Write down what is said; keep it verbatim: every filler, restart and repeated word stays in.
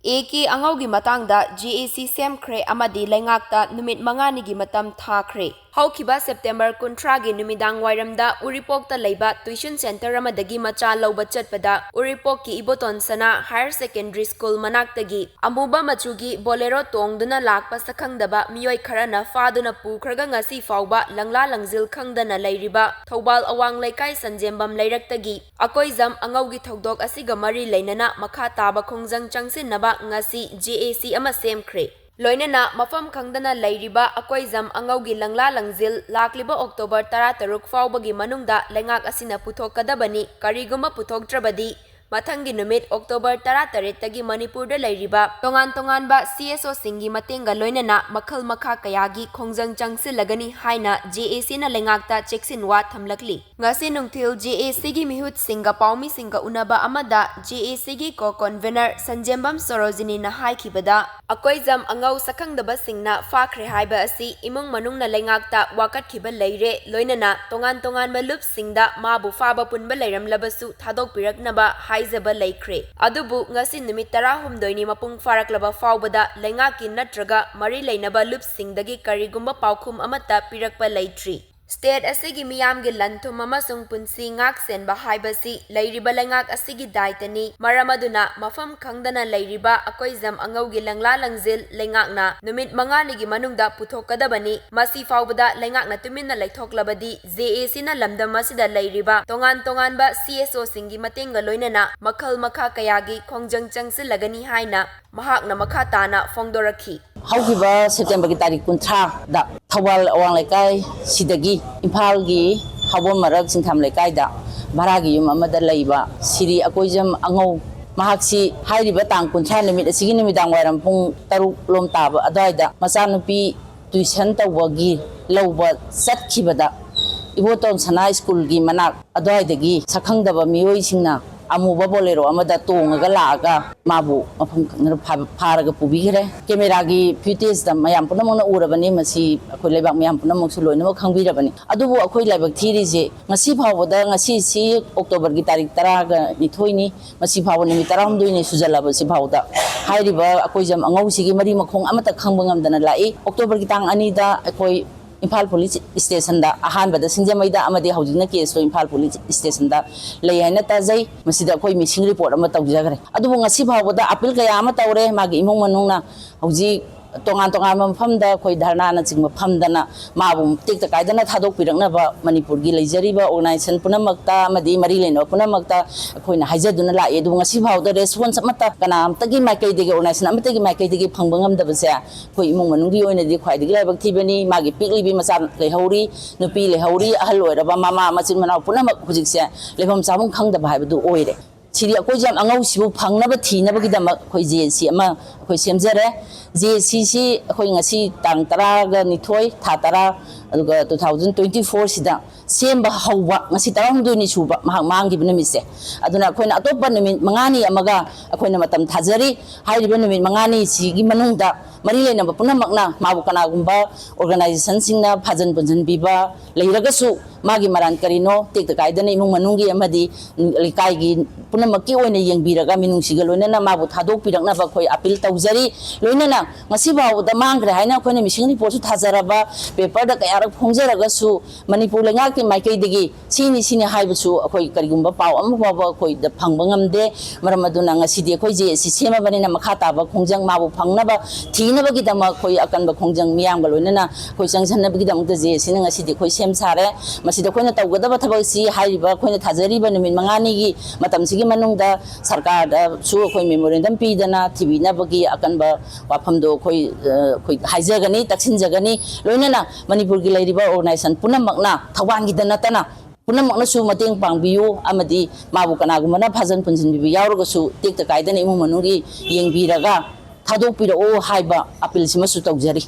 A K ꯑꯉꯧꯒꯤ ꯃꯇꯥꯡꯗ J ꯑꯦ ꯁꯤ ꯁꯦꯝꯈ꯭ꯔꯦ ꯑꯃꯗꯤ ꯂꯩꯉꯥꯛꯇ ꯅꯨꯃꯤꯠ ꯃꯉꯥꯅꯤꯒꯤ ꯃꯇꯝ ꯊꯥꯈ꯭ꯔꯦ꯫ ꯍꯧꯈꯤꯕ ꯁꯦꯞꯇꯦꯝꯕꯔ ꯀꯨꯟꯊ꯭ꯔꯥꯒꯤ ꯅꯨꯃꯤꯗꯥꯡ ꯋꯥꯏꯔꯝꯗ ꯎꯔꯤꯄꯣꯛꯇ ꯂꯩꯕ ꯇ꯭ꯌꯨꯁꯟ ꯁꯦꯟꯇꯔ ꯑꯃꯗꯒꯤ ꯃꯆꯥ ꯂꯧꯕ ꯆꯠꯄꯗ ꯎꯔꯤꯄꯣꯛꯀꯤ ꯏꯕꯣꯇꯣꯟ ꯁꯅꯥ ꯍꯥꯌꯔ ꯁꯦꯀꯦꯟꯗꯔꯤ ꯁ꯭ꯀꯨꯜ ꯃꯅꯥꯛꯇꯒꯤ ꯑꯃꯨꯕ ꯃꯆꯨꯒꯤ ꯕꯣꯂꯦꯔꯣ ꯇꯣꯡꯗꯨꯅ ꯂꯥꯛꯄ ꯁꯛꯈꯪꯗꯕ ꯃꯤꯑꯣꯏ ꯈꯔꯅ ꯐꯥꯗꯨꯅ ꯄꯨꯈ꯭ꯔꯒ ꯉꯁꯤ ꯐꯥꯎꯕ ꯂꯪꯂꯥ ꯂꯪꯖꯤꯜ ꯈꯪꯗꯅ ꯂꯩꯔꯤꯕ ꯊꯧꯕꯥꯜ ꯑꯋꯥꯡ ꯂꯩꯀꯥꯏ ꯁꯟꯖꯦꯝꯕꯝ ꯂꯩꯔꯛꯇꯒꯤ ꯑꯀꯣꯏꯖꯝ ꯑꯉꯧꯒꯤ ꯊꯧꯗꯣꯛ ꯑꯁꯤꯒ ꯃꯔꯤ ꯂꯩꯅꯅ ꯃꯈꯥ ꯇꯥꯕ ꯈꯣꯡꯖꯪ ꯆꯪꯁꯤꯟꯅꯕ ꯉꯁꯤ ꯖꯦ ꯑꯦ ꯁꯤ ꯑꯃ ꯁꯦꯝꯈ꯭ꯔꯦ꯫ ꯂꯣꯏꯅꯅ ꯃꯐꯝ ꯈꯪꯗꯅ ꯂꯩꯔꯤꯕ ꯑꯀꯣꯏꯖꯝ ꯑꯉꯧꯒꯤ ꯂꯪꯂꯥ ꯂꯪꯖꯤꯜ ꯂꯥꯛꯂꯤꯕ ꯑꯣꯛꯇꯣꯕꯔ ꯇꯔꯥꯇꯔꯨꯛ ꯐꯥꯎꯕꯒꯤ ꯃꯅꯨꯡꯗ ꯂꯩꯉꯥꯛ ꯑꯁꯤꯅ ꯄꯨꯊꯣꯛꯀꯗꯕꯅꯤ꯫ ꯀꯔꯤꯒꯨꯝꯕ ꯄꯨꯊꯣꯛꯇ꯭ꯔꯕꯗꯤ ꯃꯊꯪꯒꯤ ꯅꯨꯃꯤꯠ ꯑꯣꯛꯇꯣꯕꯔ ꯇꯔꯥꯇꯔꯦꯠꯇꯒꯤ ꯃꯅꯤꯄꯨꯔꯗ ꯂꯩꯔꯤꯕ ꯇꯣꯉꯥꯟ ꯇꯣꯉꯥꯟꯕ ꯁꯤ ꯑꯦꯁ ꯑꯣꯁꯤꯡꯒꯤ ꯃꯇꯦꯡꯒ ꯂꯣꯏꯅꯅ ꯃꯈꯜ ꯃꯈꯥ ꯀꯌꯥꯒꯤ ꯈꯣꯡꯖꯪ ꯆꯪꯁꯤꯜꯂꯒꯅꯤ ꯍꯥꯏꯅ ꯖꯦ ꯑꯦ ꯁꯤꯅ ꯂꯩꯉꯥꯛꯇ ꯆꯦꯛꯁꯤꯟꯋꯥ ꯊꯝꯂꯛꯂꯤ꯫ ꯉꯁꯤ ꯅꯨꯡꯊꯤꯜ ꯖꯦ ꯑꯦ ꯁꯤꯒꯤ ꯃꯤꯍꯨꯠꯁꯤꯡꯒ ꯄꯥꯎꯃꯤꯁꯤꯡꯒ ꯎꯅꯕ ꯑꯃꯗ ꯖꯦ ꯑꯦ ꯁꯤꯒꯤ ꯀꯣ ꯀꯣꯟꯚꯦꯅꯔ ꯁꯟꯖꯦꯝꯕꯝ ꯁꯣꯔꯣꯖꯤꯅꯤꯅ ꯍꯥꯏꯈꯤꯕꯗ, ꯑꯀꯣꯏꯖꯝ ꯑꯉꯧ ꯁꯛꯈꯪꯗꯕꯁꯤꯡꯅ ꯐꯥꯈ꯭ꯔꯦ ꯍꯥꯏꯕ ꯑꯁꯤ ꯏꯃꯨꯡ ꯃꯅꯨꯡꯅ ꯂꯩꯉꯥꯛꯇ ꯋꯥꯀꯠꯈꯤꯕ ꯂꯩꯔꯦ, ꯂꯣꯏꯅꯅ ꯇꯣꯉꯥꯟ ꯇꯣꯉꯥꯟꯕ ꯂꯨꯞꯁꯤꯡꯗ ꯃꯥꯕꯨ ꯐꯥꯕ ꯄꯨꯟꯕ ꯂꯩꯔꯝꯂꯕꯁꯨ ꯊꯥꯗꯣꯛꯄꯤꯔꯛꯅꯕ ꯍꯥꯏꯖꯕ ꯂꯩꯈ꯭ꯔꯦ꯫ ꯑꯗꯨꯕꯨ ꯉꯁꯤ ꯅꯨꯃꯤꯠ ꯇꯔꯥꯍꯨꯝꯗꯣꯏꯅꯤ ꯃꯄꯨꯡ ꯐꯥꯔꯛꯂꯕ ꯐꯥꯎꯕꯗ ꯂꯩꯉꯥꯛꯀꯤ ꯅꯠꯇ꯭ꯔꯒ ꯃꯔꯤ ꯂꯩꯅꯕ ꯂꯨꯞꯁꯤꯡꯗꯒꯤ ꯀꯔꯤꯒꯨꯝꯕ ꯄꯥꯎꯈꯨꯝ ꯑꯃꯠꯇ ꯄꯤꯔꯛꯄ ꯂꯩꯇ꯭ꯔꯤ꯫ ꯁ꯭ꯇꯦꯠ ꯑꯁꯤꯒꯤ ꯃꯤꯌꯥꯝꯒꯤ ꯂꯟ-ꯊꯨꯝ ꯑꯃꯁꯨꯡ ꯄꯨꯟꯁꯤ ꯉꯥꯛ-ꯁꯦꯟꯕ ꯍꯥꯏꯕꯁꯤ ꯂꯩꯔꯤꯕ ꯂꯩꯉꯥꯛ ꯑꯁꯤꯒꯤ ꯗꯥꯏꯇꯅꯤ꯫ ꯃꯔꯝ ꯑꯗꯨꯅ ꯃꯐꯝ ꯈꯪꯗꯅ ꯂꯩꯔꯤꯕ ꯑꯀꯣꯏꯖꯝ ꯑꯉꯧꯒꯤ ꯂꯪꯂꯥ ꯂꯪꯖꯤꯜ ꯂꯩꯉꯥꯛꯅ ꯅꯨꯃꯤꯠ ꯃꯉꯥꯅꯤꯒꯤ ꯃꯅꯨꯡꯗ ꯄꯨꯊꯣꯛꯀꯗꯕꯅꯤ꯫ ꯃꯁꯤ ꯐꯥꯎꯕꯗ ꯂꯩꯉꯥꯛꯅ ꯇꯨꯃꯤꯟꯅ ꯂꯩꯊꯣꯛꯂꯕꯗꯤ ꯖꯦ ꯑꯦ ꯁꯤꯅ ꯂꯝꯗꯝ ꯑꯁꯤꯗ ꯂꯩꯔꯤꯕ ꯇꯣꯉꯥꯟ ꯇꯣꯉꯥꯟꯕ ꯁꯤ ꯑꯦꯁ ꯑꯣꯁꯤꯡꯒꯤ ꯃꯇꯦꯡꯒ ꯂꯣꯏꯅꯅ ꯃꯈꯜ ꯃꯈꯥ ꯀꯌꯥꯒꯤ ꯈꯣꯡꯖꯪ ꯆꯪꯁꯤꯜꯂꯒꯅꯤ ꯍꯥꯏꯅ ꯃꯍꯥꯛꯅ ꯃꯈꯥ ꯇꯥꯅ ꯐꯣꯡꯗꯣꯔꯛꯈꯤ꯫ ꯍꯧꯈꯤꯕ ꯁꯦꯞꯇꯦꯝꯕꯔꯒꯤ ꯇꯥꯔꯤꯛ ꯀꯨꯟꯊ꯭ꯔꯥꯗ ꯊꯧꯕꯥꯜ ꯑꯋꯥꯡ ꯂꯩꯀꯥꯏ ꯁꯤꯗꯒꯤ ꯏꯝꯐꯥꯜꯒꯤ ꯍꯥꯎꯕꯝ ꯃꯔꯛ ꯁꯤꯡꯊꯥꯝ ꯂꯩꯀꯥꯏꯗ ꯚꯔꯥꯒꯤ ꯌꯨꯝ ꯑꯃꯗ ꯂꯩꯕ ꯁꯤꯔꯤ ꯑꯀꯣꯏꯖꯝ ꯑꯉꯧ, ꯃꯍꯥꯛꯁꯤ ꯍꯥꯏꯔꯤꯕ ꯇꯥꯡ ꯀꯨꯟꯊ꯭ꯔꯥ ꯅꯨꯃꯤꯠ ꯑꯁꯤꯒꯤ ꯅꯨꯃꯤꯗꯥꯡ ꯋꯥꯏꯔꯝ ꯄꯨꯡ ꯇꯔꯨꯛ ꯂꯣꯝ ꯇꯥꯕ ꯑꯗꯨꯋꯥꯏꯗ ꯃꯆꯥꯅꯨꯄꯤ ꯇ꯭ꯌꯨꯁꯟ ꯇꯧꯕꯒꯤ ꯂꯧꯕ ꯆꯠꯈꯤꯕꯗ ꯏꯕꯣꯇꯣꯟ ꯁꯅꯥ ꯁ꯭ꯀꯨꯜꯒꯤ ꯃꯅꯥꯛ ꯑꯗꯨꯋꯥꯏꯗꯒꯤ ꯁꯛꯈꯪꯗꯕ ꯃꯤꯑꯣꯏꯁꯤꯡꯅ ꯑꯃꯨꯕ ꯕꯣꯂꯦꯔꯣ ꯑꯃꯗ ꯇꯣꯡꯉꯒ ꯂꯥꯛꯑꯒ ꯃꯥꯕꯨ ꯃꯐꯝ ꯈꯪꯗꯅ ꯐꯥ-, ꯐꯥꯔꯒ ꯄꯨꯕꯤꯈ꯭ꯔꯦ꯫ ꯀꯦꯃꯦꯔꯥꯒꯤ ꯐꯨꯇꯦꯖꯇ ꯃꯌꯥꯝ ꯄꯨꯝꯅꯃꯛꯅ ꯎꯔꯕꯅꯤ꯫ ꯃꯁꯤ ꯑꯩꯈꯣꯏ ꯂꯩꯕꯥꯛ ꯃꯌꯥꯝ ꯄꯨꯝꯅꯃꯛꯁꯨ ꯂꯣꯏꯅꯃꯛ ꯈꯪꯕꯤꯔꯕꯅꯤ꯫ ꯑꯗꯨꯕꯨ ꯑꯩꯈꯣꯏ ꯂꯥꯏꯕꯛ ꯊꯤꯔꯤꯁꯦ ꯉꯁꯤ ꯐꯥꯎꯕꯗ, ꯉꯁꯤꯁꯤ ꯑꯣꯛꯇꯣꯕꯔꯒꯤ ꯇꯥꯔꯤꯛ ꯇꯔꯥꯒ ꯅꯤꯊꯣꯏꯅꯤ, ꯃꯁꯤ ꯐꯥꯎꯕ ꯅꯨꯃꯤꯠ ꯇꯔꯥꯍꯨꯝꯗꯣꯏꯅꯤ ꯁꯨꯖꯜꯂꯕꯁꯤ ꯐꯥꯎꯗ ꯍꯥꯏꯔꯤꯕ ꯑꯩꯈꯣꯏ ꯖꯝ ꯑꯉꯧꯁꯤꯒꯤ ꯃꯔꯤ ꯃꯈꯣꯡ ꯑꯃꯠꯇ ꯈꯪꯕ ꯉꯝꯗꯅ ꯂꯥꯛꯏ꯫ ꯑꯣꯛꯇꯣꯕꯔꯒꯤ ꯇꯥꯡ ꯑꯅꯤꯗ ꯑꯩꯈꯣꯏ ꯏꯝꯐꯥꯜ ꯄꯨꯂꯤꯁ ꯁ꯭ꯇꯦꯁꯟꯗ ꯑꯍꯥꯟꯕꯗ ꯁꯤꯡꯖꯃꯩꯗ ꯑꯃꯗꯤ ꯍꯧꯖꯤꯛꯅ ꯀꯦꯁꯇꯣ ꯏꯝꯐꯥꯜ ꯄꯨꯂꯤꯁ ꯁ꯭ꯇꯦꯁꯟꯗ ꯂꯩ ꯍꯥꯏꯅ ꯇꯥꯖꯩ꯫ ꯃꯁꯤꯗ ꯑꯩꯈꯣꯏ ꯃꯤꯁꯤꯡ ꯔꯤꯄꯣꯔꯠ ꯑꯃ ꯇꯧꯖꯈ꯭ꯔꯦ꯫ ꯑꯗꯨꯕꯨ ꯉꯁꯤ ꯐꯥꯎꯕꯗ ꯑꯄꯤꯜ ꯀꯌꯥ ꯑꯃ ꯇꯧꯔꯦ꯫ ꯃꯥꯒꯤ ꯏꯃꯨꯡ ꯃꯅꯨꯡꯅ ꯍꯧꯖꯤꯛ ꯇꯣꯉꯥꯟ ꯇꯣꯉꯥꯟꯕ ꯃꯐꯝꯗ ꯑꯩꯈꯣꯏ ꯙꯔꯅꯥꯅꯆꯤꯡꯕ ꯐꯝꯗꯅ ꯃꯥꯕꯨ ꯇꯦꯛꯇ ꯀꯥꯏꯗꯅ ꯊꯥꯗꯣꯛꯄꯤꯔꯛꯅꯕ ꯃꯅꯤꯄꯨꯔꯒꯤ ꯂꯩꯖꯔꯤꯕ ꯑꯣꯔꯒꯅꯥꯏꯖꯦꯁꯟ ꯄꯨꯝꯅꯃꯛꯇ ꯑꯃꯗꯤ ꯃꯔꯤ ꯂꯩꯅꯕ ꯄꯨꯝꯅꯃꯛꯇ ꯑꯩꯈꯣꯏꯅ ꯍꯥꯏꯖꯗꯨꯅ ꯂꯥꯛꯑꯦ꯫ ꯑꯗꯨꯕꯨ ꯉꯁꯤ ꯐꯥꯎꯕꯗ ꯔꯦꯁꯄꯣꯟꯁ ꯑꯃꯠꯇ ꯀꯅꯥꯝꯇꯒꯤ ꯃꯥꯏꯀꯩꯗꯒꯤ, ꯑꯣꯔꯒꯅꯥꯏꯖꯦꯁꯟ ꯑꯃꯠꯇꯒꯤ ꯃꯥꯏꯀꯩꯗꯒꯤ ꯐꯪꯕ ꯉꯝꯗꯕꯁꯦ ꯑꯩꯈꯣꯏ ꯏꯃꯨꯡ ꯃꯅꯨꯡꯒꯤ ꯑꯣꯏꯅꯗꯤ ꯈ꯭ꯋꯥꯏꯗꯒꯤ ꯂꯥꯏꯕꯛ ꯊꯤꯕꯅꯤ꯫ ꯃꯥꯒꯤ ꯄꯤꯛꯂꯤꯕꯤ ꯃꯆꯥ ꯂꯩꯍꯧꯔꯤ, ꯅꯨꯄꯤ ꯂꯩꯍꯧꯔꯤ, ꯑꯍꯜ ꯑꯣꯏꯔꯕ ꯃꯃꯥ ꯃꯆꯤꯟ ꯃꯅꯥꯎ ꯄꯨꯝꯅꯃꯛ ꯍꯧꯖꯤꯛꯁꯦ ꯂꯩꯐꯝ ꯆꯥꯐꯝ ꯈꯪꯗꯕ ꯍꯥꯏꯕꯗꯨ ꯑꯣꯏꯔꯦ꯫ ꯁꯤꯗꯤ ꯑꯩꯈꯣꯏ ꯖꯝ ꯑꯉꯧꯁꯤꯕꯨ ꯐꯪꯅꯕ ꯊꯤꯅꯕꯒꯤꯗꯃꯛ ꯑꯩꯈꯣꯏ ꯖꯦ ꯑꯦꯁ ꯁꯤ ꯑꯃ ꯑꯩꯈꯣꯏ ꯁꯦꯝꯖꯔꯦ꯫ ꯖꯦ ꯑꯦꯁ ꯁꯤꯁꯤ ꯑꯩꯈꯣꯏ ꯉꯁꯤ ꯇꯥꯡ ꯇꯔꯥꯒ ꯅꯤꯊꯣꯏ, ꯊꯥ ꯇꯔꯥ, ꯑꯗꯨꯒ two thousand twenty four ꯁꯤꯗ ꯁꯦꯝꯕ ꯍꯧꯕ, ꯉꯁꯤ ꯇꯔꯥꯍꯨꯝꯗꯣꯏꯅꯤ ꯁꯨꯕ ꯃꯍꯥꯛ ꯃꯥꯡꯈꯤꯕ ꯅꯨꯃꯤꯠꯁꯦ꯫ ꯑꯗꯨꯅ ꯑꯩꯈꯣꯏꯅ ꯑꯇꯣꯞꯄ ꯅꯨꯃꯤꯠ ꯃꯉꯥꯅꯤ ꯑꯃꯒ ꯑꯩꯈꯣꯏꯅ ꯃꯇꯝ ꯊꯥꯖꯔꯤ꯫ ꯍꯥꯏꯔꯤꯕ ꯅꯨꯃꯤꯠ ꯃꯉꯥꯅꯤꯁꯤꯒꯤ ꯃꯅꯨꯡꯗ ꯃꯔꯤ ꯂꯩꯅꯕ ꯄꯨꯝꯅꯃꯛꯅ ꯃꯥꯕꯨ ꯀꯅꯥꯒꯨꯝꯕ ꯑꯣꯔꯒꯅꯥꯏꯖꯦꯁꯟꯁꯤꯡꯅ ꯐꯥꯖꯟ ꯄꯨꯟꯁꯤꯟꯕꯤꯕ ꯂꯩꯔꯒꯁꯨ, ꯃꯥꯒꯤ ꯃꯔꯥꯟ ꯀꯔꯤꯅꯣ, ꯇꯦꯛꯇ ꯀꯥꯏꯗꯅ ꯏꯃꯨꯡ ꯃꯅꯨꯡꯒꯤ ꯑꯃꯗꯤ ꯂꯩꯀꯥꯏꯒꯤ ꯄꯨꯝꯅꯃꯛꯀꯤ ꯑꯣꯏꯅ ꯌꯦꯡꯕꯤꯔꯒ ꯃꯤꯅꯨꯡꯁꯤꯒ ꯂꯣꯏꯅꯅ ꯃꯥꯕꯨ ꯊꯥꯗꯣꯛꯄꯤꯔꯛꯅꯕ ꯑꯩꯈꯣꯏ ꯑꯄꯤꯜ ꯇꯧꯖꯔꯤ꯫ ꯂꯣꯏꯅꯅ ꯉꯁꯤ ꯐꯥꯎꯕꯗ ꯃꯥꯡꯈ꯭ꯔꯦ ꯍꯥꯏꯅ ꯑꯩꯈꯣꯏꯅ ꯃꯤꯁꯤꯡ ꯔꯤꯄꯣꯔꯠꯁꯨ ꯊꯥꯖꯔꯕ, ꯄꯦꯄꯔꯗ ꯀꯌꯥꯔꯛ ꯐꯣꯡꯖꯔꯒꯁꯨ ꯃꯅꯤꯄꯨꯔ ꯂꯩꯉꯥꯛꯀꯤ ꯃꯥꯏꯀꯩꯗꯒꯤ ꯁꯤꯅꯤ ꯁꯤꯅꯤ ꯍꯥꯏꯕꯁꯨ ꯑꯩꯈꯣꯏ ꯀꯔꯤꯒꯨꯝꯕ ꯄꯥꯎ ꯑꯃ ꯐꯥꯎꯕ ꯑꯩꯈꯣꯏꯗ ꯐꯪꯕ ꯉꯝꯗꯦ꯫ ꯃꯔꯝ ꯑꯗꯨꯅ ꯉꯁꯤꯗꯤ ꯑꯩꯈꯣꯏ ꯖꯦ ꯑꯦꯁ ꯁꯤ ꯁꯦꯝꯃꯕꯅꯤꯅ ꯃꯈꯥ ꯇꯥꯕ ꯈꯣꯡꯖꯪ ꯃꯥꯕꯨ ꯐꯪꯅꯕ ꯊꯤꯅꯕꯒꯤꯗꯃꯛ ꯑꯩꯈꯣꯏ ꯑꯀꯟꯕ ꯈꯣꯡꯖꯪ ꯃꯤꯌꯥꯝꯒ ꯂꯣꯏꯅꯅ ꯑꯩꯈꯣꯏ ꯆꯪꯁꯤꯟꯅꯕꯒꯤꯗꯃꯛꯇ ꯖꯦ ꯑꯦꯁ ꯁꯤꯅ ꯉꯁꯤꯗꯤ ꯑꯩꯈꯣꯏ ꯁꯦꯝ ꯁꯥꯔꯦ꯫ ꯃꯁꯤꯗ ꯑꯩꯈꯣꯏꯅ ꯇꯧꯒꯗꯕ ꯊꯕꯛꯁꯤ ꯍꯥꯏꯔꯤꯕ ꯑꯩꯈꯣꯏꯅ ꯊꯥꯖꯔꯤꯕ ꯅꯨꯃꯤꯠ ꯃꯉꯥꯅꯤꯒꯤ ꯃꯇꯝꯁꯤꯒꯤ ꯃꯅꯨꯡꯗ ꯁꯔꯀꯥꯔꯗꯁꯨ ꯑꯩꯈꯣꯏ ꯃꯦꯃꯣꯔꯦꯟꯗꯝ ꯄꯤꯗꯅ ꯊꯤꯕꯤꯅꯕꯒꯤ ꯑꯀꯟꯕ ꯋꯥꯐꯝꯗꯣ ꯑꯩꯈꯣꯏ, ꯑ, ꯑꯩꯈꯣꯏ ꯍꯥꯏꯖꯒꯅꯤ, ꯇꯛꯁꯤꯟꯖꯒꯅꯤ꯫ ꯂꯣꯏꯅꯅ ꯃꯅꯤꯄꯨꯔꯒꯤ ꯂꯩꯔꯤꯕ ꯑꯣꯔꯒꯅꯥꯏꯖꯦꯁꯟ ꯄꯨꯝꯅꯃꯛꯅ, ꯊꯧꯕꯥꯜꯒꯤꯗ ꯅꯠꯇꯅ, ꯄꯨꯝꯅꯃꯛꯅꯁꯨ ꯃꯇꯦꯡ ꯄꯥꯡꯕꯤꯌꯨ ꯑꯃꯗꯤ ꯃꯥꯕꯨ ꯀꯅꯥꯒꯨꯝꯕꯅ ꯐꯥꯖꯟ ꯄꯨꯟꯁꯤꯟꯕꯤꯕ ꯌꯥꯎꯔꯒꯁꯨ ꯇꯦꯛꯇ ꯀꯥꯏꯗꯅ ꯏꯃꯨꯡ ꯃꯅꯨꯡꯒꯤ ꯌꯦꯡꯕꯤꯔꯒ ꯊꯥꯗꯣꯛꯄꯤꯔꯛꯎ ꯍꯥꯏꯕ ꯑꯄꯤꯜꯁꯤꯃꯁꯨ ꯇꯧꯖꯔꯤ꯫